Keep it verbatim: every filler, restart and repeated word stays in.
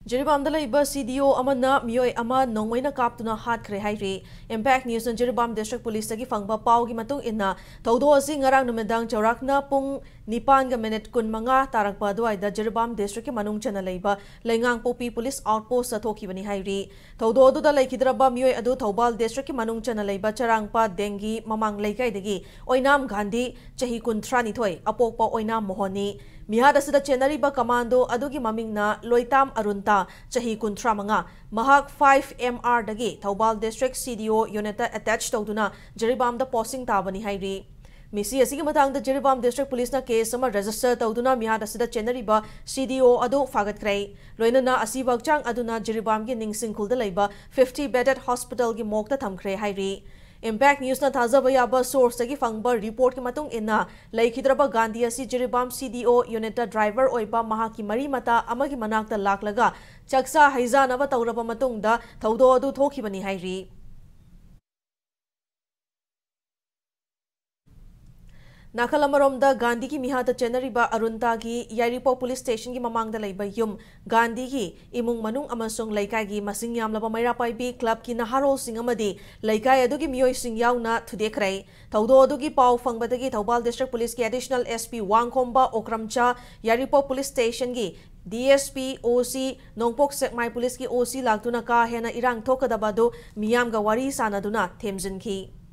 ꯖꯤꯔꯤꯕꯥꯝꯗ ꯂꯩꯕ ꯁꯤ ꯗꯤ ꯑꯣ ꯑꯃꯅ ꯃꯤꯑꯣꯏ ꯑꯃ ꯅꯣꯡꯃꯩꯅ ꯀꯥꯞꯇꯨꯅ ꯍꯥꯠꯈ꯭ꯔꯦ ꯍꯥꯏꯔꯤ꯫ Impact Newsꯅ ꯖꯤꯔꯤꯕꯥꯝ District Policeꯇꯒꯤ ꯐꯪꯕ ꯄꯥꯎꯒꯤ ꯃꯇꯨꯡ ꯏꯟꯅ, ꯊꯧꯗꯣꯛ ꯑꯁꯤ ꯉꯔꯥꯡ ꯅꯨꯃꯤꯗꯥꯡ ꯆꯥꯎꯔꯥꯛꯅ ꯄꯨꯡ ꯅꯤꯄꯥꯟꯒ ꯃꯤꯅꯤꯠ ꯀꯨꯟꯃꯉꯥ ꯇꯥꯔꯛꯄ ꯑꯗꯨꯋꯥꯏꯗ ꯖꯤꯔꯤꯕꯥꯝ Districtꯀꯤ ꯃꯅꯨꯡ ꯆꯟꯅ ꯂꯩꯕ ꯂꯩꯉꯥꯡꯄꯣꯛꯄꯤ Police Outpostꯇ ꯊꯣꯛꯈꯤꯕꯅꯤ ꯍꯥꯏꯔꯤ꯫ ꯊꯧꯗꯣꯛ ꯑꯗꯨꯗ ꯂꯩꯈꯤꯗ꯭ꯔꯕ ꯃꯤꯑꯣꯏ ꯑꯗꯨ ꯊꯧꯕꯥꯜ Districtꯀꯤ ꯃꯅꯨꯡ ꯆꯟꯅ ꯂꯩꯕ ꯆꯔꯥꯡꯄꯥꯠ ꯗꯦꯡꯒꯤ ꯃꯃꯥꯡ ꯂꯩꯀꯥꯏꯗꯒꯤ ꯑꯣꯏꯅꯥꯝ ꯒꯥꯟꯙꯤ, ꯆꯍꯤ ꯀꯨꯟꯊ꯭ꯔꯥ ꯅꯤꯊꯣꯏ, ꯑꯄꯣꯛꯄ ꯑꯣꯏꯅꯥꯝ ꯃꯣꯍꯟꯅꯤ꯫ ꯃꯤꯍꯥꯠ ꯑꯁꯤꯗ ꯆꯦꯟꯅꯔꯤꯕ commando ꯑꯗꯨꯒꯤ ꯃꯃꯤꯡꯅ ꯂꯣꯏꯇꯥꯝ ꯑꯔꯨꯟꯇꯥ, ꯆꯍꯤ ꯀꯨꯟꯊ꯭ꯔꯥ ꯃꯉꯥ꯫ ꯃꯍꯥꯛ five M Rꯗꯒꯤ Thoubal District C D O Unitꯇ attach ꯇꯧꯗꯨꯅ ꯖꯤꯔꯤꯕꯥꯝꯗ posting ꯇꯥꯕꯅꯤ ꯍꯥꯏꯔꯤ꯫ ꯃꯤꯁꯤ ꯑꯁꯤꯒꯤ ꯃꯇꯥꯡꯗ ꯖꯤꯔꯤꯕꯥꯝ District Policeꯅ case ꯑꯃ register ꯇꯧꯗꯨꯅ ꯃꯤꯍꯥꯠ ꯑꯁꯤꯗ ꯆꯦꯟꯅꯔꯤꯕ C D O ꯑꯗꯨ ꯐꯥꯒꯠꯈ꯭ꯔꯦ꯫ ꯂꯣꯏꯅꯅ ꯑꯁꯤꯕ ꯍꯛꯆꯥꯡ ꯑꯗꯨꯅ ꯖꯤꯔꯤꯕꯥꯝꯒꯤ ꯅꯤꯡꯁꯤꯡꯈꯨꯜꯗ ꯂꯩꯕ fifty bedded hospitalꯒꯤ morgueꯇ ꯊꯝꯈ꯭ꯔꯦ ꯍꯥꯏꯔꯤ꯫ Impact Newsꯅ ꯊꯥꯖꯕ ꯌꯥꯕ sourceꯇꯒꯤ ꯐꯪꯕ reportꯀꯤ ꯃꯇꯨꯡ ꯏꯟꯅ, ꯂꯩꯈꯤꯗ꯭ꯔꯕ ꯒꯥꯟꯙꯤ ꯑꯁꯤ Jiribam C D O Unitꯇ driver ꯑꯣꯏꯕ ꯃꯍꯥꯛꯀꯤ ꯃꯔꯤ ꯃꯇꯥ ꯑꯃꯒꯤ ꯃꯅꯥꯛꯇ ꯂꯥꯛꯂꯒ ꯆꯥꯛꯆꯥ ꯍꯩꯖꯥꯅꯕ ꯇꯧꯔꯕ ꯃꯇꯨꯡꯗ ꯊꯧꯗꯣꯛ ꯑꯗꯨ ꯊꯣꯛꯈꯤꯕꯅꯤ ꯍꯥꯏꯔꯤ꯫ ꯅꯥꯀꯜ ꯑꯃꯔꯣꯝꯗ, ꯒꯥꯟꯙꯤꯒꯤ ꯃꯤꯍꯥꯠꯇ ꯆꯦꯟꯅꯔꯤꯕ ꯑꯔꯨꯟꯇꯥꯒꯤ ꯌꯥꯏꯔꯤꯄꯣꯛ Police Stationꯒꯤ ꯃꯃꯥꯡꯗ ꯂꯩꯕ ꯌꯨꯝ, ꯒꯥꯟꯙꯤꯒꯤ ꯏꯃꯨꯡ ꯃꯅꯨꯡ ꯑꯃꯁꯨꯡ ꯂꯩꯀꯥꯏꯒꯤ ꯃꯁꯤꯡ ꯌꯥꯝꯂꯕ ꯃꯩꯔꯥ ꯄꯥꯏꯕꯤ clubꯀꯤ ꯅꯍꯥꯔꯣꯜꯁꯤꯡ ꯑꯃꯗꯤ ꯂꯩꯀꯥꯏ ꯑꯗꯨꯒꯤ ꯃꯤꯑꯣꯏꯁꯤꯡ ꯌꯥꯎꯅ ꯊꯨꯗꯦꯛꯈ꯭ꯔꯦ꯫ ꯊꯧꯗꯣꯛ ꯑꯗꯨꯒꯤ ꯄꯥꯎ ꯐꯪꯕꯗꯒꯤ Thoubal District Policeꯀꯤ Additional S P ꯋꯥꯡꯈꯣꯝꯕ ꯑꯣꯀ꯭ꯔꯝꯆꯥ, ꯌꯥꯏꯔꯤꯄꯣꯛ Police Stationꯒꯤ D S P, O C, ꯅꯣꯡꯄꯣꯛ ꯁꯦꯛꯃꯥꯏ Policeꯀꯤ O C ꯂꯥꯛꯇꯨꯅ ꯀꯥ ꯍꯦꯟꯅ ꯏꯔꯥꯡ ꯊꯣꯛꯀꯗꯕ ꯑꯗꯨ ꯃꯤꯌꯥꯝꯒ ꯋꯥꯔꯤ ꯁꯥꯅꯗꯨꯅ ꯊꯦꯝꯖꯤꯟꯈꯤ꯫